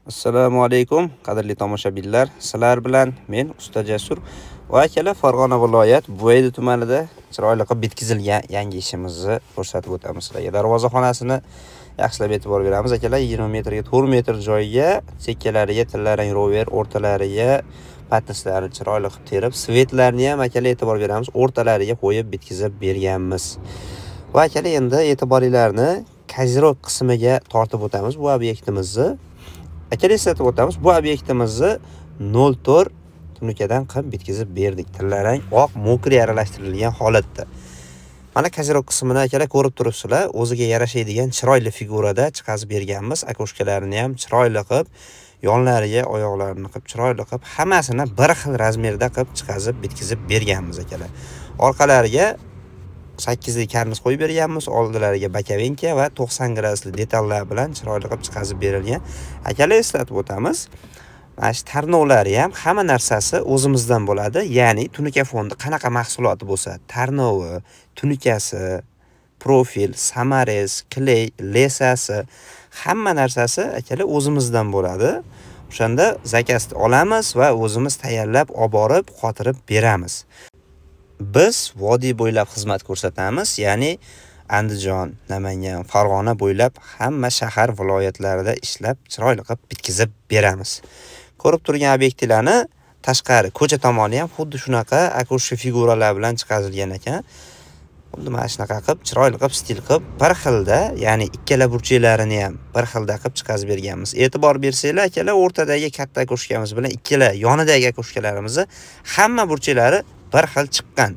Assalomu alaykum qadrli tomoshabinlar. Sizlar bilan men Usta Jasur va akalar Farg'ona viloyat Buvayda tumanida chiroyli qilib bitkazilgan yangi ishimizni ko'rsatib o'tamiz sizlarga. Darvozaxonasini yaxshilab e'tibor beramiz akalar. 20 metrga 4 metr joyga chekkalariga tillarang rover, o'rtalariga patnislarni chiroyli qilib terib, svetlarni ham akalar e'tibor beramiz, o'rtalariga qo'yib bitkazib berganmiz. Va akalar endi e'tiboringlarni kazirok qismiga tortib o'tamiz bu obyektimizni. Akalar eslatib o'tamiz, bu obyektimizni 0.4 tunukadan qilib bitkazib berdik. Tillarang oq mokri aralashtirilgan holatda. Mana kazirok qismini akalar ko'rib turibsizlar, o'ziga yarashadigan chiroyli figurada chiqazib berganmiz. Akoshkalarini ham chiroyli qilib, yonlariga oyoqlarini qilib chiroyli qilib, hammasini bir xil razmerda qilib chiqazib bitkazib berganmiz akalar. Orqalariga 8lik karniz qo'yib berganmiz, oldilariga bakavenka va 90 gradusli detallar bilan chiroyli qilib chiqazib berilgan. Akalar eslatib o'tamiz, mana shu tarnovlari ham hamma narsasi o'zimizdan bo'ladi. Ya'ni tunuka fondi qanaqa mahsuloti bo'lsa, tarnovi, tunukasi, profil, samarez, kley, lesasi, hamma narsasi akalar o'zimizdan bo'ladi. O'shanda zakazni olamiz va o'zimiz tayyorlab olib borib qotirib beramiz. Biz vodiy bo'ylab xizmat ko'rsatamiz, ya'ni Andijon, Namangan, Farg'ona bo'ylab hamma shahar viloyatlarida ishlab chiroyli qilib bitkazib beramiz. Ko'rib turgan obyektlarni tashqari ko'cha tomoni ham xuddi shunaqa akoshka figuralar bilan chiqarilgan ekan. Xuddi mana shunaqa qilib chiroyli qilib stil qilib bir xilda, ya'ni ikkala burchaklarini ham bir xilda qilib chiqazib berganmiz. E'tibor bersanglar akalar, o'rtadagi katta akoshkamiz bilan ikkala yonidagi akoshkalarimizni hamma burchaklari bir xil chiqqan.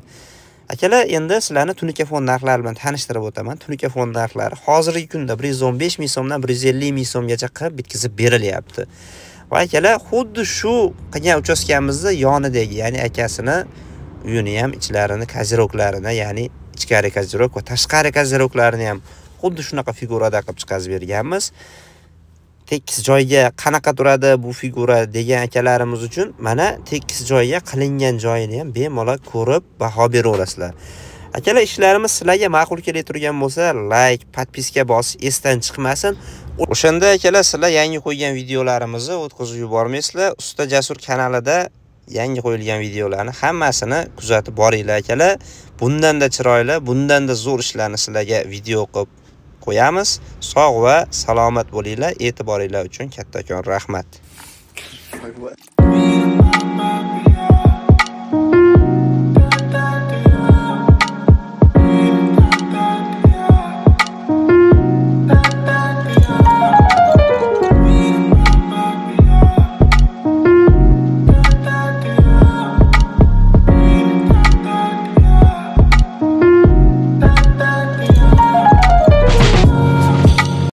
Akalar endi sizlarni tunuka fond narxlari bilan tanishtirib o'taman. Tunuka fond narxlari hozirgi kunda 115 ming so'mdan 150 ming so'mgacha qilib bitkazib berilyapti. Va akalar xuddi shu qilgan uchastkamizda yonidagi, ya'ni akasini uyini ham ichlarini, kaziroklarini, ya'ni ichkari kazirok va tashqari kaziroklarini ham xuddi shunaqa figurada qilib chiqazib berganmiz. Tekis joyga qanaqa turadi bu figura degan akalarimiz uchun mana tekis joyga qilingan joyini ham bemalol ko'rib baho beraverasizlar. Akalar ishlarimiz sizlarga ma'qul kelib turgan bo'lsa, like, podpiska bosish esdan chiqmasin. O'shanda akalar sizlar yangi qo'ygan videolarimizni o'tkazib yubormaysizlar. Usta Jasur kanalida yangi qo'yilgan videolarni hammasini kuzatib boringlar akalar. Bundan-da chiroyli, bundan-da zo'r ishlarni sizlarga video qilib qo'yamiz. Sog' va salomat bo'linglar. E'tiboringlar uchun kattakon rahmat.